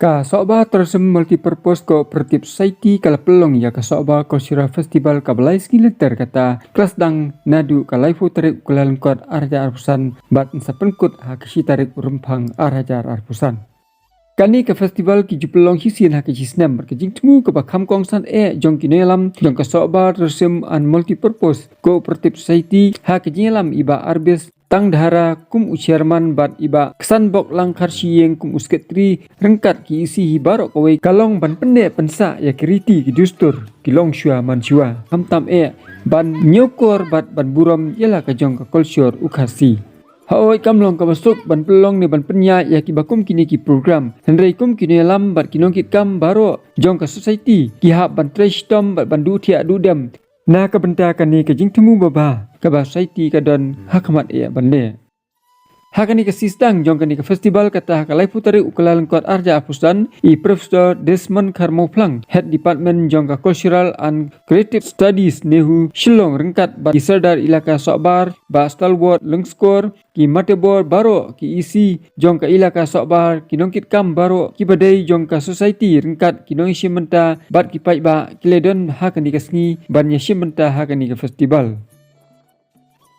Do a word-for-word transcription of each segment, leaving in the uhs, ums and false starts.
Ka Sohbar Tourism Multipurpose Cooperative Society ka la pynlong ïa ka Sohbar Cultural Festival kaba lai sngi lynter kata ka la sdang naduh ka laiphew tarik u Kyllalyngkot arhajar arphew san bad yn sa pynkut ha ka shi tarik u Rymphang arhajar arphew san. Kane ka festival ki ju pynlong shisien ha ka shi snem bad ka jingthmu kaba kham kongsan eh jong ki nongïalam jong ka Sohbar Tourism and Multipurpose Cooperative Society ha ka jingïalam i Bah Arbis Tangdhara kum u chairman bad i Bah Ksanboklang Kharshiing kum u secretary ryngkat ki EC hi baroh kawei ka long ban pynneh pynsah ïa ki riti ki dustur ki longshuwa manshuwa khamtam eh ban ñiewkor bad ban burom ïa la ka jong ka culture u Khasi. Hooid kam long kaba suk ban pynlong ne ban pynïaid ïa kiba kum kine ki program. Hynrei kum ki nongïalam bad ki nongkitkam baroh jong ka society ki hap ban trei shitom bad ban duh thiah duh dem na ka bynta kane ka jingthmu babha kaba society ka don ha khmat eh ban leh. Ha kane ka sisdang jong kane ka festival kata ha ka laiphew tarik u Kyllalyngkot arhajar arphew san i Professor Desmond Kharmawphlang, Head Department jong ka Cultural and Creative Studies NEHU Shillong ryngkat bad i Sordar Ilaka Sohbar Bah Stalwart Lyngskor, ki matebor baroh, ki EC jong ka Ilaka Sohbar, ki nongkitkam baroh kiba dei jong ka society ryngkat ki nongïashim bynta bad ki paidbah ki la don ha kane ka sngi ban ïashim bynta ha kane ka festival.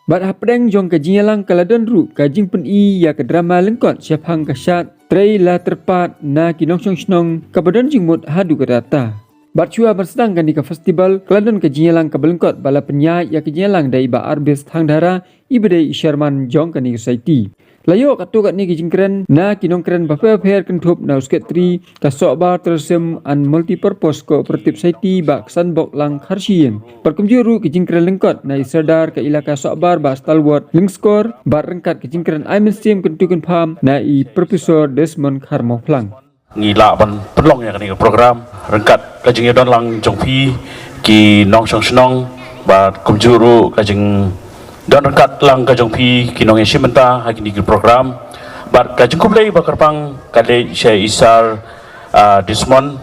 Bad hapdeng jong ka jingïalang ka la don ruh ka jingpyni ïa ka drama lyngkot shaphang ka shad Trei La Tyrpad na ki nongshong shnong kaba don jingmut haduh katta. Bad shuwa ban sdang kane ka festival ka la don ka jingïalang kaba lyngkot ba la pynïaid ïa ka jingïalang da i Bah Arbis Thanghara iba dei i chairman jong kane ka society. La ïoh katto katne ki jingkren na ki nongkren bapher bapher kynthup na u secretary ka Sohbar Tourism and Multipurpose Cooperative Society Bah Ksanboklang Kharshiing. Bad kumjuh ruh ki jingkren lyngkot na i Sordar ka Ilaka Sohbar Bah Stalwart Lyngskor bad ryngkat ki jingkren ai mynsiem kyntu kynpham na i Professor Desmond Kharmawphlang. Ngi lah ban pynlong ïa kane ka program ryngkat ka jingïadon lang jong phi ki nongshong shnong bad kumjuh ruh ka jingdon ryngkat lang ka jong phi ki nongïashim bynta ha kine ki program. Bad ka jingkhublei ba kyrpang ka leit sha i Sir, ah, Desmond,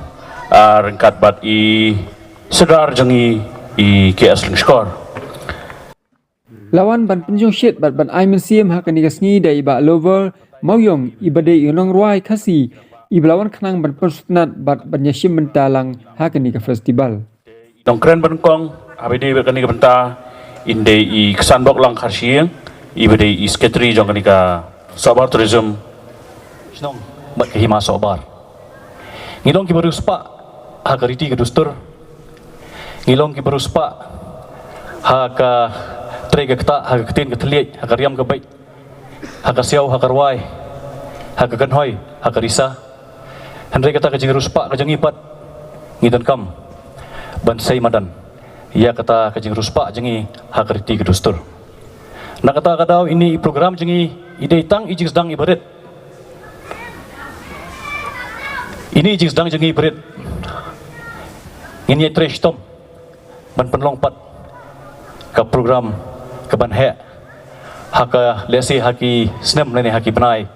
ah, ryngkat bad i Sordar jong ngi i K S Lyngskor. La wan ban pynjongshit bad ban ai mynsiem ha kane ka sngi da i Bah Lover Mawïong iba dei i nongrwai Khasi iba la wan khnang ban pynsngewtynnat bad ban ïashim bynta lang ha kane ka festival. Nongkren ba nyngkong haba ïadei bad kane ka bynta in dei i Ksanboklang Kharshiing iba dei i secretary jong kane ka Sohbar Tourism Shnong bad ka Hima Sohbar. Ngi long kiba riewspah ha ka riti ka dustur. Ngi long kiba riewspah ha ka trei ka ktah, ha ka ktien ka thylliej, ha ka riam ka beit, ha ka siaw, ha ka rwai, ha ka kynhoi, ha ka risa. Hynrei kata ka jingriewspah ka jong ngi pat ngi donkam ban sei madan ïa kata ka jingriewspah jong ngi ha ka riti ka dustur. Na kata ka daw ine i program jong ngi i dei tang i jingsdang iba rit. Ine i jingsdang jong ngi iba rit. Ngin ïa trei shitom ban pynlong pat ka program kaban heh ha ka lehse ha ki snem lane ha ki bnai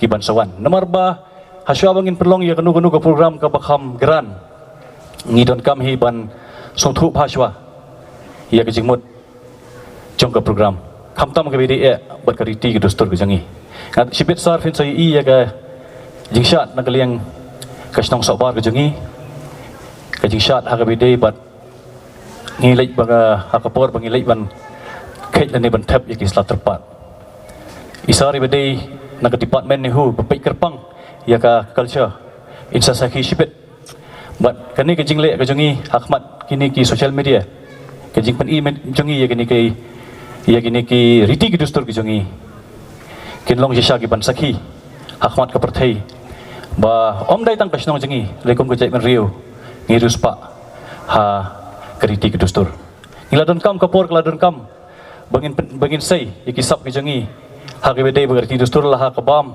kiban sa wan. Namar ba hashwa ba ngin pynlong ïa kano kano ka program kaba kham grand, ngi donkam hi ban sngewthuh hashwa ïa ka jingmut jong ka program, khamtam kaba ïadei eh bad ka riti ka dustur ka jong ngi. Nga shibit sar phin sa ïohi ïa ka jingshad na ka liang ka shnong Sohbar ka jong ngi, ka jingshad ha kaba ïadei bad ngi leit ba nga, ha ka por ba ngi leit ban kheit lane ban thep ïa ki sla tyrpad. I sir iba dei na ka department NEHU ba peit kyrpang ïa ka culture in sa sakhi shibit. Bad kane ka jingleh ka jong ngi ha khmat kine ki social media, ka jingpyni jong ngi ïa kine ki, ïa kine ki riti ki dustur ki jong ngi, kin long shisha kiban sakhi ha khmat ka pyrthei ba ym dei tang ka shnong jong ngi, lei kum ka jaitbynriew ngi riewspah ha ka riti ka dustur. Ngi la donkam, ka por ka la donkam ba ngin pyn-, ba ngin sei ïa ki sap ki jong ngi ha kaba ïadei bad ka riti dustur, la ha ka bam,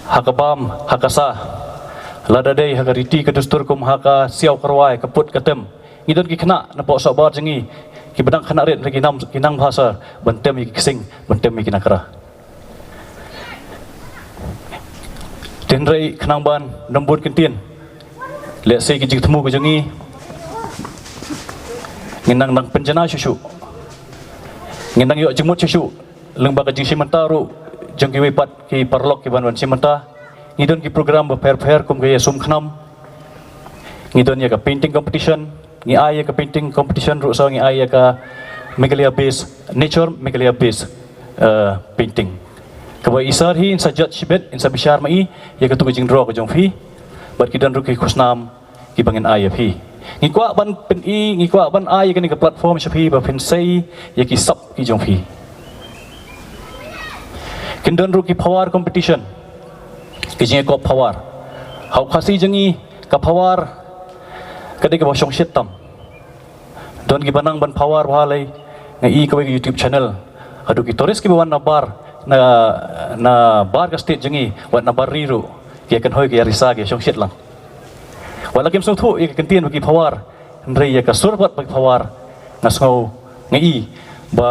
ha ka bam, ha ka sa, lada dei ha ka riti ka dustur kum ha ka siaw ka rwai, ka put ka tem. Ngi don ki khynnah na poh Sohbar jong ngi kiba dang khynnah rit, ki nang, ki nang bha sar ban tem ïa ki ksing, ban tem ïa ki nakra. Hynrei khnang ban nym bun kyntien, lehse ki jingthmu ki jong ngi ngin nang, nang pynjanai shuh shuh, ngin nang ïoh jingmut shuh shuh lyngba ka jingshim bynta ruh jong kiwei pat ki paralok kiban wan shim bynta. Ngi don ki program bapher bapher kum ka ïa sum khnam. Ngi don ïa ka painting competition, ngi ai ïa ka painting competition ruh sa, ngi ai ïa ka Meghalaya based, nature Meghalaya based, uh, painting. Kaba i sir hi in sa judge shibit, in sa bishar ma i ïa katu ka jingdraw ka jong phi. Bad ki don ruh ki khusnam kiba ngin ai ïa phi. Ngi kwah ban pyni, ngi kwah ban ai ïa kane ka platform sha phi ba phin sei ïa ki sap ki jong phi. Kin don ruh ki phawar competition. Ki jingïakop phawar. Ha u Khasi jong ngi ka phawar ka dei kaba shongshit tam. Don kiba nang ban phawar bha lei, nga i kawei ka YouTube channel. Haduh ki tourist kiba wan na bar, na, na bar ka state jong ngi, wat na bar ri ruh, ki ïa kynhoi ki ïa risa ki ïa shongshit lang. Wat la kim sngewthuh ïa ka kyntien ba ki phawar, hynrei ïa ka sur bad ba ki phawar, nga sngew, nga i ba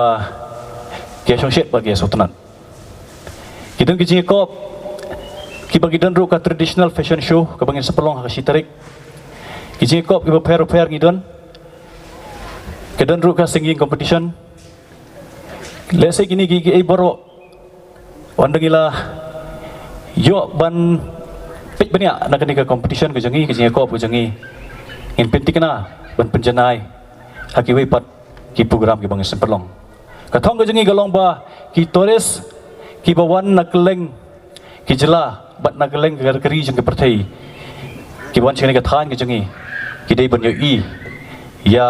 ki ïa shongshit bad ki ïa sngewtynnat. Ki don ki jingïakop kiba ki don ruh ka traditional fashion show kaba ngin sa pynlong ha ka shi tarik. Ki jingïakop kiba pher pher ngi don. Ki don ruh ka singing competition. Lehse kine ki, ki ei baroh, wan dang ila ïoh ban peit bniah na kane ka competition ka jong ngi, ka jingïakop ka jong ngi. Ngin pynthikna ban pynjanai ha kiwei pat ki program kiba ngin sa pynlong. Ka thong ka jong ngi ka long ba ki tourist kiba wan na kylleng ki jylla bad na kylleng ka ri jong ka pyrthei, kiba wan sha kane ka thaiñ ka jong ngi, ki dei ban ïohi ïa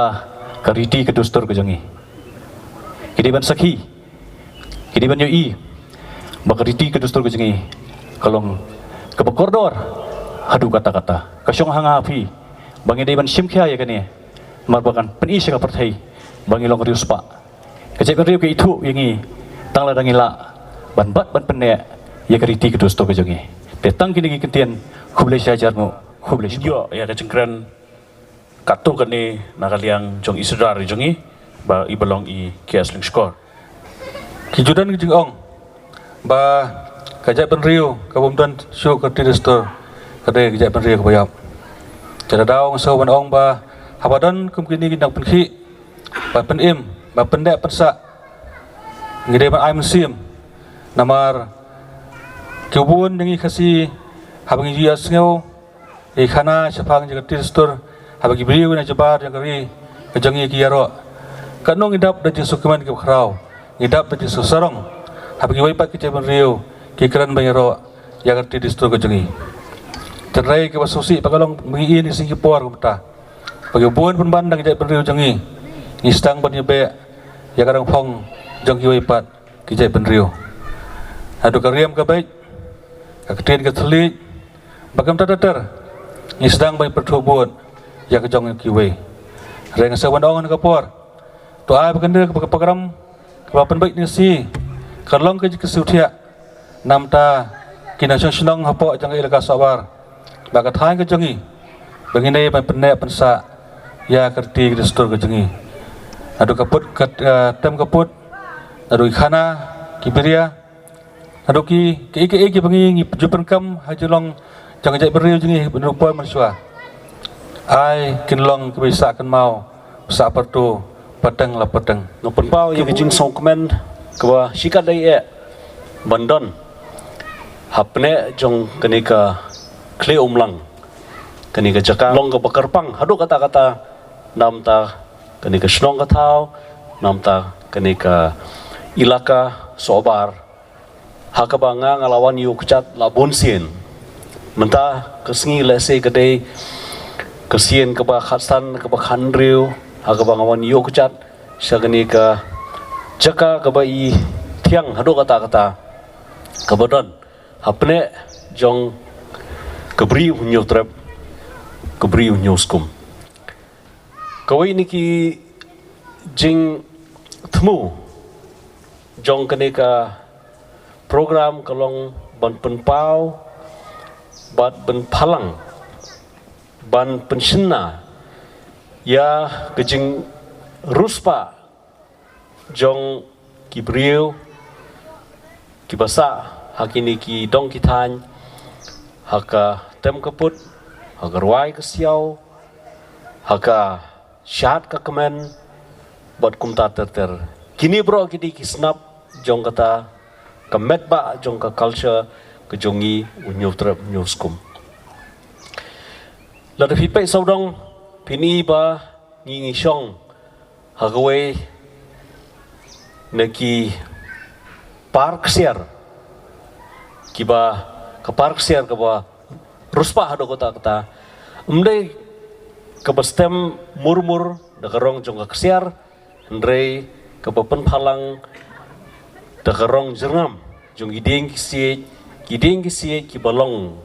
ka riti ka dustur ka jong ngi. Ki dei ban sakhi, ki dei ban ïohi ba ka riti ka dustur ka jong ngi ka long kaba kordor haduh katta katta. Ka shong ha nga ha phi ba ngi dei ban shim khia ïa kane, namar ba kan pyni sha ka pyrthei ba ngi long riewspah. Ka jaitbynriew ka ithuh ïa ngi tang lada ngi lah ban bat ban pynneh ïa ka riti ka dustur ka jong ngi. Te tang kine ki kyntien, khublei shihajar nguh, khublei shibun. Ïoh ïa ka jingkren katto katne na ka liang jong i Sordar jong ngi, ba i ba long i K S Lyngskor. Ki ju don ki jingong ba ka jaitbynriew ka bym don shuh ka riti dustur, ka dei ka jaitbynriew kaba ïap. Te da daw nga sngew ban ong ba haba don kum kine ki nongpynkhih, ba pynim, ba pynneh pynsah, ngi dei ban ai mynsiem. Namar ki bun jong ngi Khasi, haba ngi ju ïa sngew ïa ki khana shaphang jong ka riti dustur, haba ki briew na jabar jong ka ri ka jong ngi ki ïaroh, katno ngi dap da jingsngewkmen kiba khraw, ngi dap da jingsngewsarong haba kiwei pat ki jaitbynriew ki kren ban ïaroh ïa ka riti dustur ka jong ngi. Hynrei kaba sngewsih pat ka long ba ngi ïohi na ki sngi ki por kumta ba ki bun pynban na ki jaitbynriew jong ngi, ngi sdang ban ïabeh ïa ka rangphong jong kiwei pat ki jaitbynriew. Haduh ka riam ka beit, ka ktien ka thylliej, bad kumta ter ter, ngi sdang ban pyrthuh bud ïa ka jong kiwei. Hynrei nga sngew ban ong ha kane ka por, to ai ba kane ka program kaba pynbeit ngi shi, kan long ka jingkyrsiew thiah na ka bynta ki nongshong shnong hapoh jong ka Elaka Sohbar bad ka thaiñ ka jong ngi, ba ngin ïa ban pynneh pynsah ïa ka riti ka dustur ka jong ngi. Haduh ka put ka, eh, tem ka put, haduh ki khana, ki biria, haduh ki, ki, ki, ki ba ngi, ngi ju pyndonkam ha jinglong jong ka jaitbynriew jong ngi, ban ïoh poi mynshuwa. Ai kin long kiba sah kynmaw, sah pyrto, pateng la pateng. Nga pynpaw ïa ka jingsngewkmen kaba shikatdei eh ban don hapdeng jong kane ka Khlieh Umlang, kane ka jaka long kaba kyrpang haduh katta katta na ka bynta kane ka shnong ka thaw, na ka bynta kane ka Elaka Sohbar, ha kaba nga nga la wan ïuh kjat la bun sien. Mynta ka sngi lehse ka dei ka sien kaba khatsan, kaba khathynriew ha kaba nga wan ïuh kjat sha kane ka jaka kaba i thiang haduh katta katta, kaba don hapdeng jong ka Bri u Hynñiewtrep, ka Bri u Hynñiewskum. Kawei na ki jingthmu jong kane ka program ka long ban pynpaw bad ban pynpaw, ban pynshynna ïa ka jingriewspah jong ki briew kiba sah ha kine ki dong ki thaiñ, ha ka tem ka put, ha ka rwai ka siaw, ha ka shad ka kmen, bad kumta ter ter. Kine baroh ki dei ki snap jong kata ka metbah jong ka culture, ka jong ngi u Hynñiewtrep Hynñiewskum. Lada phi peit sawdong phin i ba ngi ngi shong ha kawei na ki par ksiar, kiba ka par ksiar kaba riewspah haduh katta katta. Ym dei kaba stem murmur da ka rong jong ka ksiar, hynrei kaba pynphalang da ka rong jyrngam jong ki dieng ki siej, ki dieng ki siej kiba long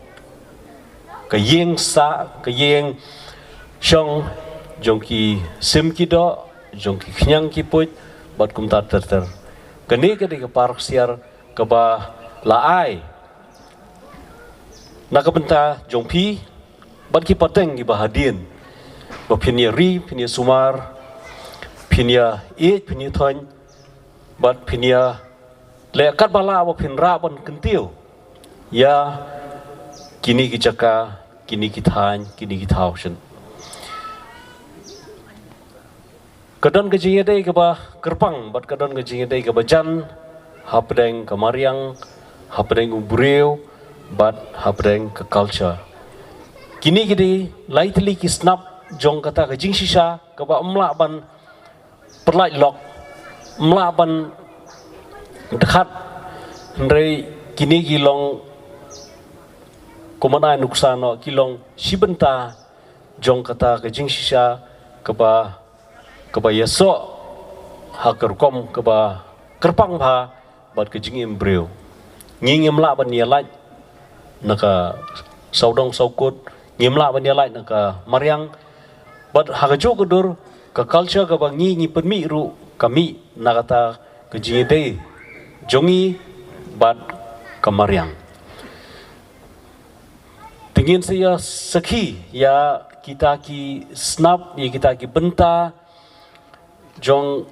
ka ïing sah, ka ïing shong jong ki sim ki doh, jong ki khñiang ki puit, bad kumta ter ter. Kane ka dei ka par ksiar kaba la ai na ka bynta jong phi bad ki pateng kiba hadien, ba phin ïa ri, phin ïa sumar, phin ïa ïeit, phin ïa thoiñ, bad phin ïa leh katba lah ba phin rah ban kyntiew ïa kine ki jaka, kine ki thaiñ, kine ki thaw shen. Ka don ka jingïadei kaba kyrpang bad ka don ka jingïadei kaba jan hapdeng ka mariang, hapdeng u briew bad hapdeng ka culture. Kine ki dei lai tylli ki snap jong kata ka jingshisha kaba ym lah ban pyllait lok, ym lah ban dkhat, hynrei kine ki long, kumba ai nuksa noh, ki long shi bynta jong kata ka jingshisha kaba, kaba ïasoh ha ka rukom kaba kyrpang bha bad ka jingim briew. Ngi ngim lah ban ïalait na ka sawdong sawkut, ngim lah ban ïalait na ka mariang, bad ha kajuh ka dur ka culture kaba ngi ngi pynmih ruh ka mih na kata ka jingïadei jong ngi bad ka mariang. Te ngin sa ïa sakhi ïa kita ki snap, ïa kita ki bynta jong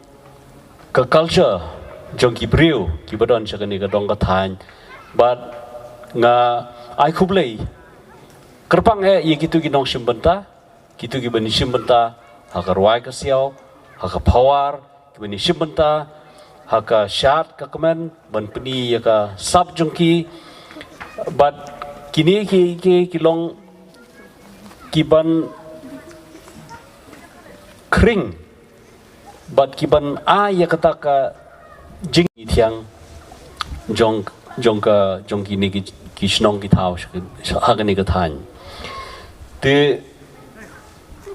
ka culture jong ki briew kiba don sha kane ka dong ka thaiñ. Bad nga ai khublei kyrpang eh ïa kitu ki nongshim bynta, kitu kiban ïashim bynta ha ka rwai ka siaw, ha ka phawar, kiban ïashim bynta ha ka shad ka kmen ban pyni ïa ka sap jong ki. Bad kine ki, ki, ki long kiban khring bad kiban ai ïa kata ka jingthiang jong, jong ka, jong kine ki, ki shnong ki thaw ha kane ka thaiñ. Te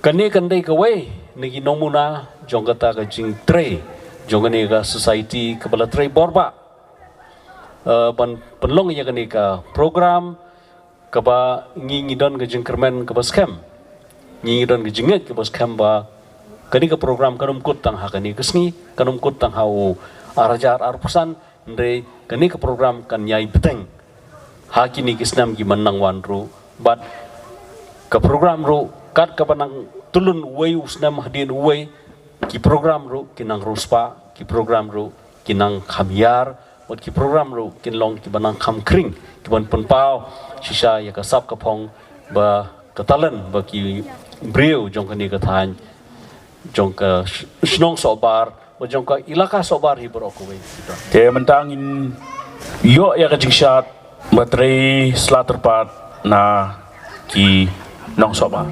kane kan dei kawei na ki nongmuna jong kata ka jingtrei jong kane ka society kaba la trei bor bha, eh, ban pynlong ïa kane ka program kaba ngi ngi don ka jingkyrmen kaba skhem. Ngi ngi don ka jingngeit kaba skhem ba kane ka program kan ym kut tang ha kane ka sngi, kan ym kut tang ha u ar hajar arphew san, hynrei kane ka program kan ïai bteng ha kine ki snem kiban nang wan ruh. Bad ka program ruh kat kaba nang tylli uwei u snem hadien uwei, ki program ruh kin nang riewspah, ki program ruh kin nang kham hiar, bad ki program ruh kin long kiban nang kham khring, kiban pynpaw shisha ïa ka sap ka phong bad ka talent ba ki briew jong kane ka thaiñ, jong ka sh-, shnong Sohbar, bad jong ka ilaka Sohbar hi baroh kawei. Te mynta ngin ïoh ïa ka jingshad ba trei sla tyrpad na ki nong Sohbar.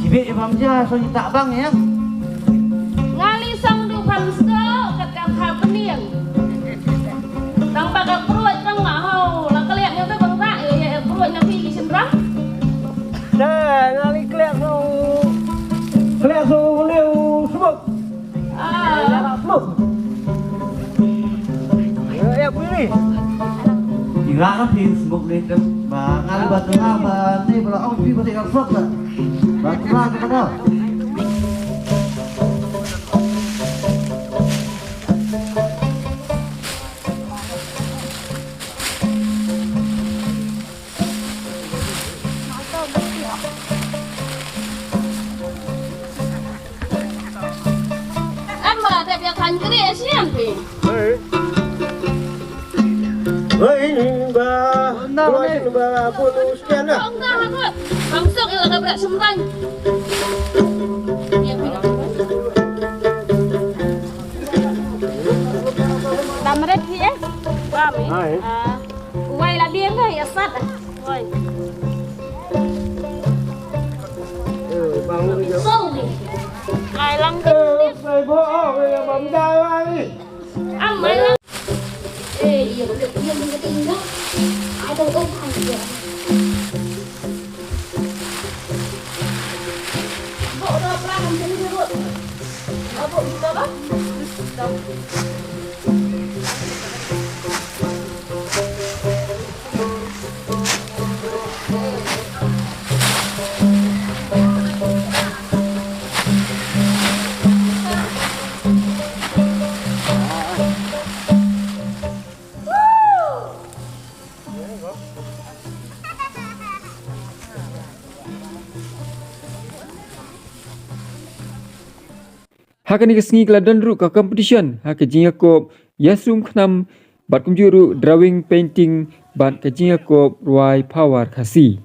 Sibit ïa pamja, song ïa tak bang ïa. Nga li song du pam sto kat ka pha peniang. Tang ba ka pruit tang ma ho la kliak ïa ka bang rak ïa ïa pruit na phi ki shynrang. Te nga li kliak song, kliak song u liu smok. Ah. Ïa phi ni. Ira ka phi smok ni tem. Ba ngan ba tla ba ni ba la ong phi ba ti ka sot la. Ba tla ka da. Em ba te pia kan kri asian pi. Hei. Hei, ba. Na, hei. Ba, pun ustian na. Bang na, bang. Bang sok ila ka brak semrang. Lam red hi eh. Ba mi. Hai. Ah. Wai la biang ka ya sat. Wai. Eh, bang ni. Sorry. Ai lang. Eh, sai bo, oh, ya bam da wai. Am mai lang. Eh, iya, iya, iya, iya, iya. Ada orang aja. Bok, udah pelan, macam ni, Bok. Bok, kita apa? Ha kane ka sngi ka la don ruh ka competition ha ka jingïakob ïasum khnam bad kumjuh ruh drawing, painting bad ka jingïakob rwai power Khasi.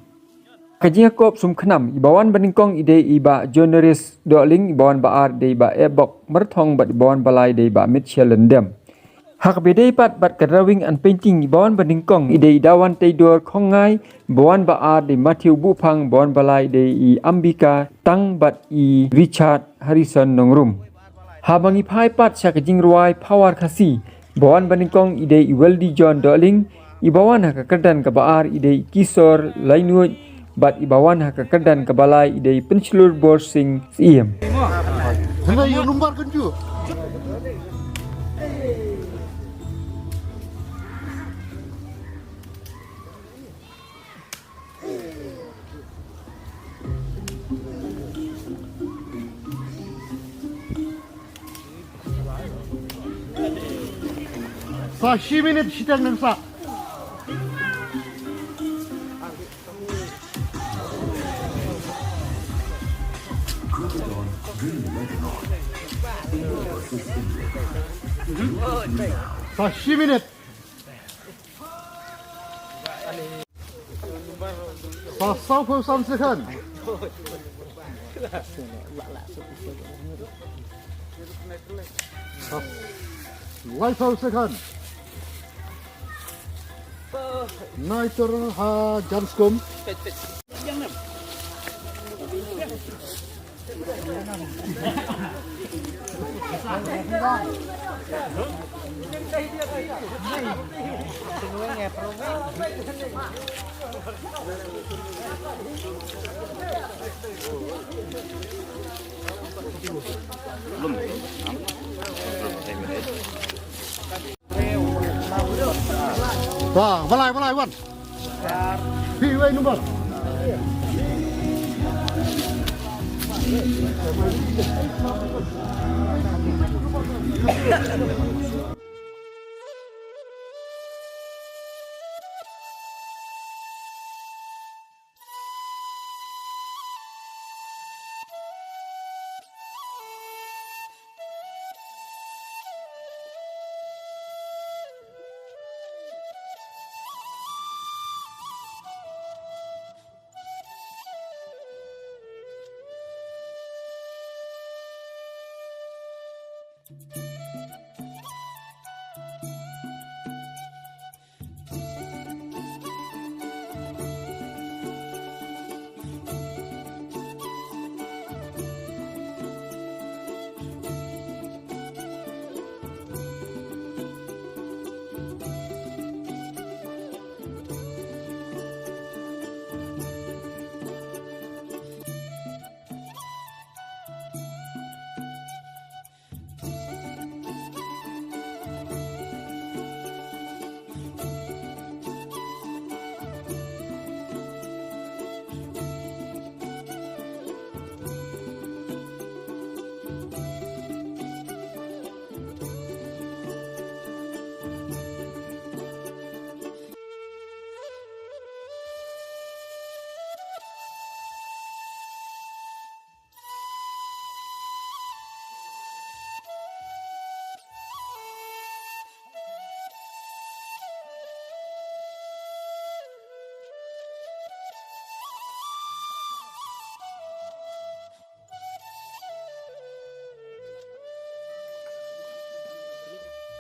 Ka jingïakob sum khnam i ba wan ba nyngkong i dei i Bah Jonaris Dohling, i ba wan ba ar i dei i Bah Ebok Marthong bad i ba wan ba lai i dei i Bah Mitchell Lyndem. Ha kaba ïadei pat bad ka drawing and painting i ba wan ba nyngkong i dei i Dawan Teidor Khongngai, ba wan ba ar i dei i Matthew Buphang, ba wan ba lai i dei i Ambika Tang bad i Richard Harrison Nongrum. Haba ngi phai pat sha ka jingrwai power Khasi, ba wan ba nyngkong i dei i Weldy John Dohling, i ba wan ha ka kyrdan kaba ar i dei i Kisor Lainguj, bad i ba wan ha ka kyrdan kaba lai i dei i Pynshlur Borsing Syiem. Hello, your number kan ju. Sa shi minit shiteng nang sa. Sa shi minit. Sa saw phew san second. Sa lai phew second. Nai tur ha Janskum. Wah, balai, balai, wan. Pi wei number.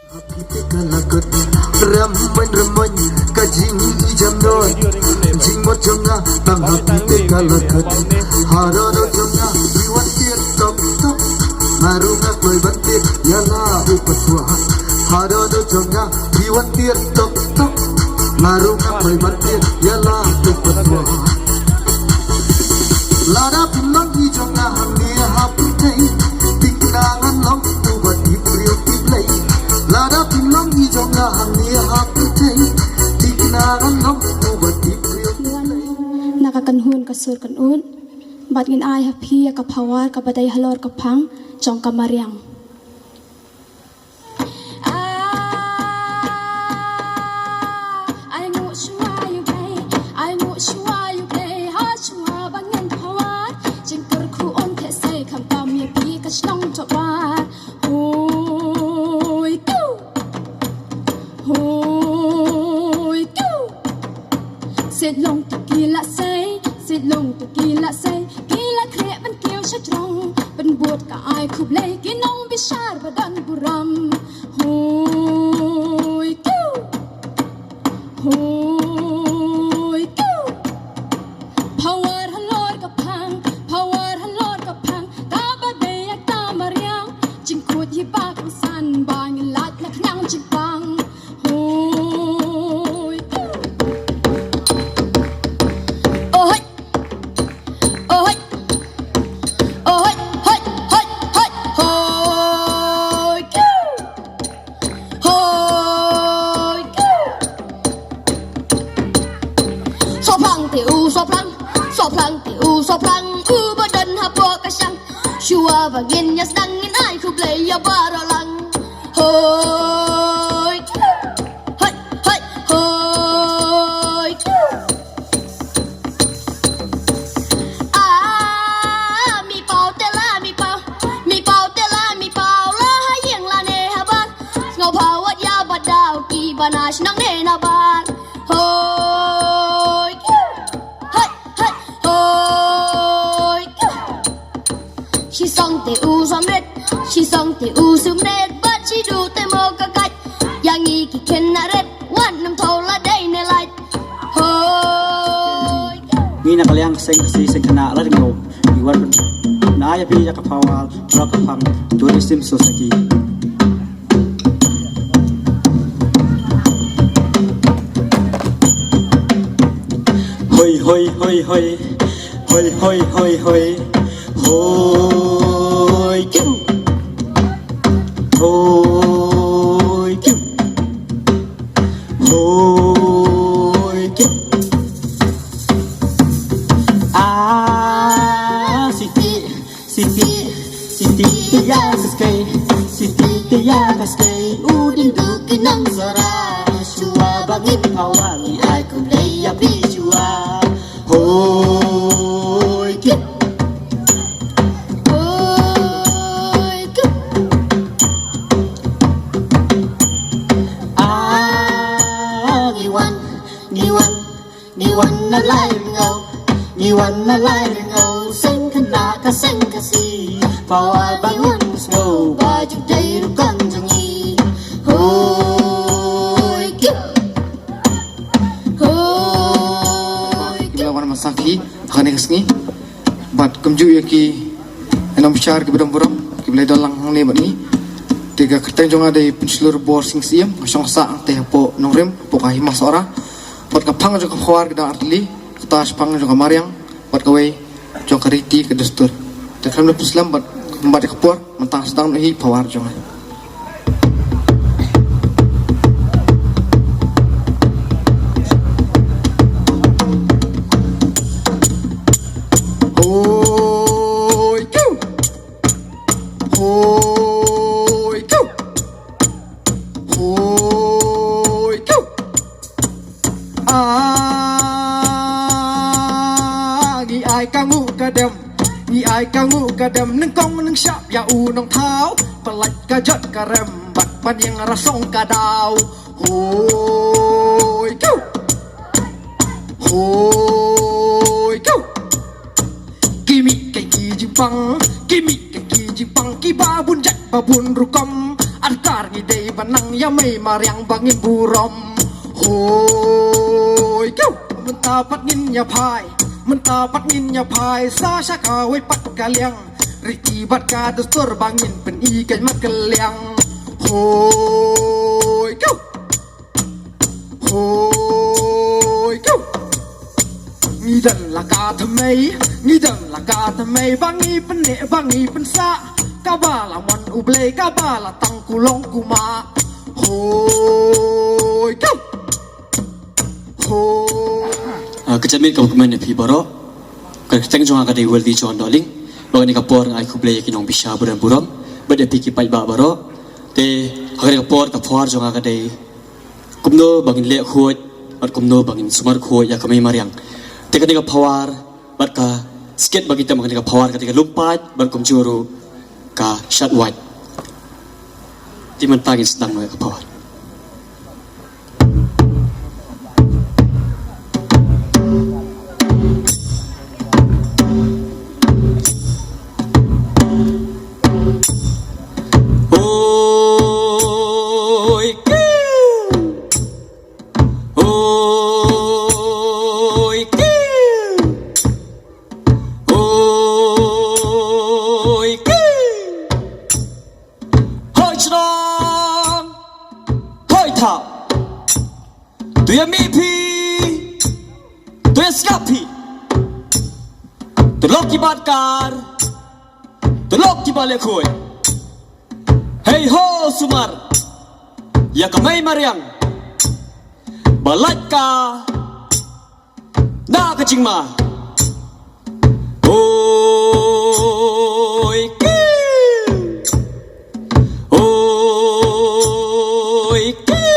Phi te ka la kut, ramon ramon ka jingijam noh. Jingmut jong nga tang ha phi te ka la kut. Harud jong nga phi wan tied tok tok. Nga ruh nga kloi ban tied ïa la u patwa. Harud jong nga phi wan tied tok tok. Nga ruh nga kloi ban tied ïa la u patwa. Lada phim long i jong nga hangne ha pyrthei, thikna ngan long uba tip briew tip Blei. Lada phim long i jong nga hangne ha pyrthei, thikna ngan long uba tip briew tip Blei. Na ka kynhun ka sur kynhun, bad ngin ai ha phi ïa ka phawar kaba dei halor ka phang jong ka mariang. Ah, ai nguh shuwa ïa u Blei, ai nguh shuwa ïa u Blei, ha shuwa ba ngin phawar. Jingkyrkhu un theh sei khamtam ïa phi ka shnong Tohbar. Hoi tu, hoi tu. Sit long tu ki la sei, sit long tu ki la sei, ki la khreh ban kiew sha jrong, ban bud ka ai khublei ki nongbishar ba don burom. Hoi tu, hoi tu. Phawar halor ka phang, phawar halor ka phang, kaba dei ïa ka mariang. Jingkut hi ba kongsan ba ngin lait na khñiang jingpang. Hoi tu. Oh hoi. Oh hoi. Oh hoi, hoi, hoi, hoi. Hoi tu. Hoi tu. Soplang te u soplang, soplang te u soplang, uba don hapoh ka shang. Shuwa ba ngin ïa sdang ngin ai khublei ïa baroh lang. Hoi tu. Hoi, hoi, hoi tu. Ah, mi paw te la, mi paw, mi paw te la, mi paw la ha ïing la ne ha bar. Sngewbha wat ïa ba daw ki ba na shnong ne na bar. Hoi, hoi, hoi, hoi. Shi song te u samret, shi song te u sumret, bad shi du te mo ka kat. Ïa ngi ki khynnah ret, wat nym thaw la dei ne lait. Hoi. Ngi na ka liang ka seng Khasi seng khynnah Ladngow. Ngi wan na ïa phi ïa ka phawar, ba ka phang, Tourism Society. Hoi, hoi, hoi, hoi. Hoi, hoi, hoi, hoi. Hoi, kiu. Hoi, kiu. Hoi, kiu. Ah, siti, siti, siti, tia ka skei. Siti, tia ka skei. U ding du ki nang sora. Shuwa ba ngin phawar ngi ai khublei ïa phi shuwa. Hoi, kiu. Hoi, kiu. Ah, ngi wan, ngi wan, ngi wan na Laingaw. Ngi wan na Laingaw, seng khynnah ka seng Khasi. Phawar ba ngi wan sngew ba ju dei rukom jong ngi. Hoi, kiu. Hoi, kiu. Ki ba la wan masak hi ha kane ka sngi. Bad kumjuh ïa ki nongbishar ki ba don burom ki ba la don lang hangne bad ngi. Te ka kyrteng jong nga dei Pynshlur Bor Sing Syiem, nga shong sah hangtei hapoh Nongrim, hapoh ka Hima Sohra. Bad ka phang jong ka phawar ki dang artylli, kata shaphang jong ka mariang, bad kawei jong ka riti ka dustur. Te khlem da pynslem bad, bad ka por, mynta sdang noh hi phawar jong nga. Hoi, kiu. Hoi, kiu. Hoi, kiu. Ah, ngi ai ka nguh ka dem, ngi ai ka nguh ka dem, nyngkong nyngshap ïa u nongthaw, pyllait ka jot ka rem, bad ban ïeng rasong ka daw. Hoi, kiu. Hoi, kiu. Ki mih ki jingpang, ki mih ki jingpang, ki ba bun jait ba bun rukom. Adkar ngi dei Pynang ïa mei mariang ba ngin burom. Hoi kiu. Mynta pat ngin ïa phai, mynta pat ngin ïa phai sa sha kawei pat ka liang. Riti bad ka dustur ba ngin pyni ka mat ka liang. Hoi kiu. Hoi kiu. Ngi don la ka thymmei, ngi don la ka thymmei ba ngi pynneh ba ngi pynsah. Kaba la mon U Blei kaba la tang kulong kumah. Hoi kiu. Hoi. Ah, ka jingmut kaba kmen ïa phi baroh. Ka kyrteng jong nga ka dei Weldon John Dohling. Ba kane ka por nga ai khublei ïa ki nongbishar ba don burom bad ïa phi ki paidbah baroh. Te ha kane ka por ka pawar jong nga ka dei kumno ba ngin leh khuid bad kumno ba ngin sumar khuid ïa ka mei mariang. Te kane ka pawar bad ka skit ba ngi tem ha kane ka pawar ka dei ka lum paid bad kumjuh ruh ka shad wait. Te mynta ngin sdang noh ïa ka pawar. Oi kiu. Oi kiu. Oi kiu. Hoi shnong. Hoi thaw. To ïa mih phi, to ïa sngap phi. To lok ki bat kar, to lok ki bat leh khuid. Hei ho sumar ïa ka mei mariang ba lait ka na ka jingma. Oi kiu. Oi kiu.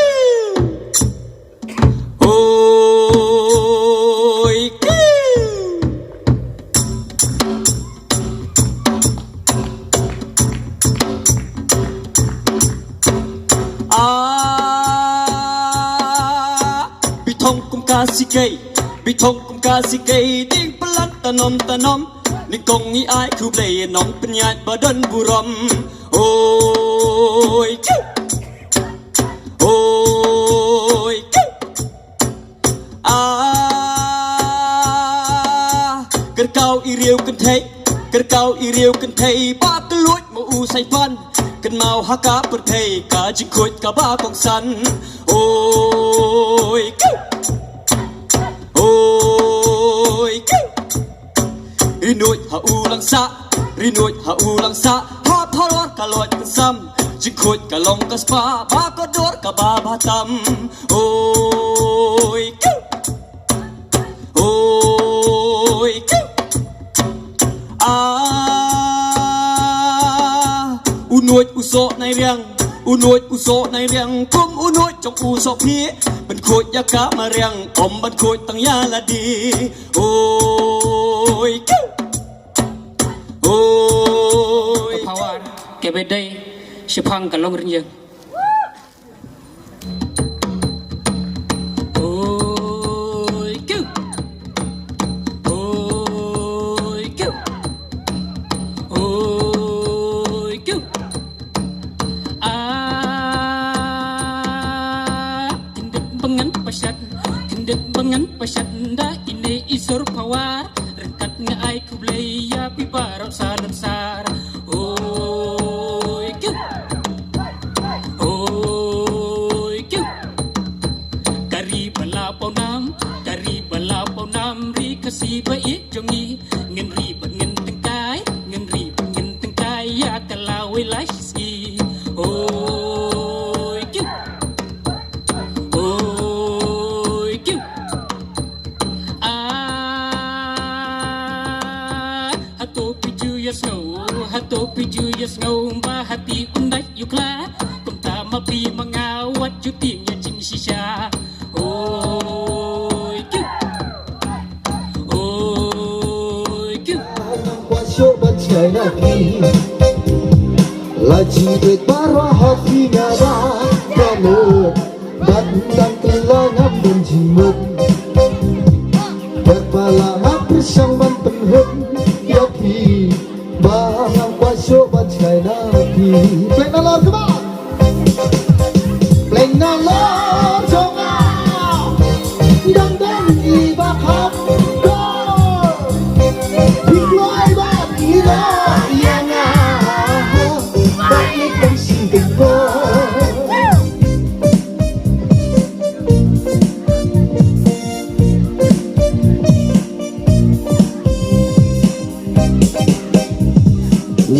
Oi kiu. Ah, bi thong kum ka sikei, bi thong kum ka sikei, ding pynlait tanom tanom. Nyngkong ngi ai khublei ïa nongpynïaid ba don burom. Oi kiu. Oi kiu. Ah, kyrkau i riewkynthei, kyrkau i riewkynthei ba kylluid ma u Saitphan. Kynmaw ha ka pyrthei ka jingkhuid kaba kongsan. Oi kiu. Oi kiu. Ri nuid ha u Langsah, ri nuid ha u Langsah, ha Phalor ka loit pynsam. Jingkhuid ka long ka spah ba ka dur kaba bha tam. Oi kiu. Oi kiu. Ah, u nuid u soh nai riang, u nuid u soh nai riang, kum u nuid jong u Sohphiah. Ban khuid ïa ka mariang, ym ban khuid tang ïa lade. Oi kiu. Oi. Ka pawar kaba dei shaphang ka longrynïeng. Oi kiu. Oi kiu. Oi kiu. Ah, kyndit ba ngan pashad, kyndit ba ngan pashad, da ine i sur pawar. Ryngkat nga ai khublei ïa phi baroh sa lem sar. Oi kiu. Oi kiu. Ka ri ba la paw nam, ka ri ba la paw nam, ri Khasi ba ïeit jong ngi. Ngin ri bad ngin tyngkai, ngin ri bad ngin tyngkai ïa ka lawei lai shisngi. Oi kiu. Oi kiu. Ah, hato phi ju ïohsngew, hato phi ju ïohsngew ba hati un dait ïa u khlad. Kumta ma phi ma nga wat ju tieng ïa jingshisha. Oi kiu. Oi kiu. Kwah shuh ban shai na phi. La jingpeit baroh ha phi nga da ka mut. Ban dang kylla ngam don jingmut. Bad ba la nga pyrshang ban pynhun ïa phi. Ba nga kwah shuh ban shai na phi. Play na lar, come on.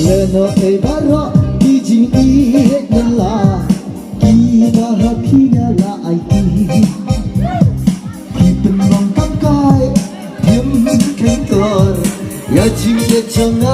Lano ei baroh ki jingïeit na la ki ba ha phi nga la aiti. Ki pynlong kam kai, phim kheiñ tor ïa jingïeit jong nga.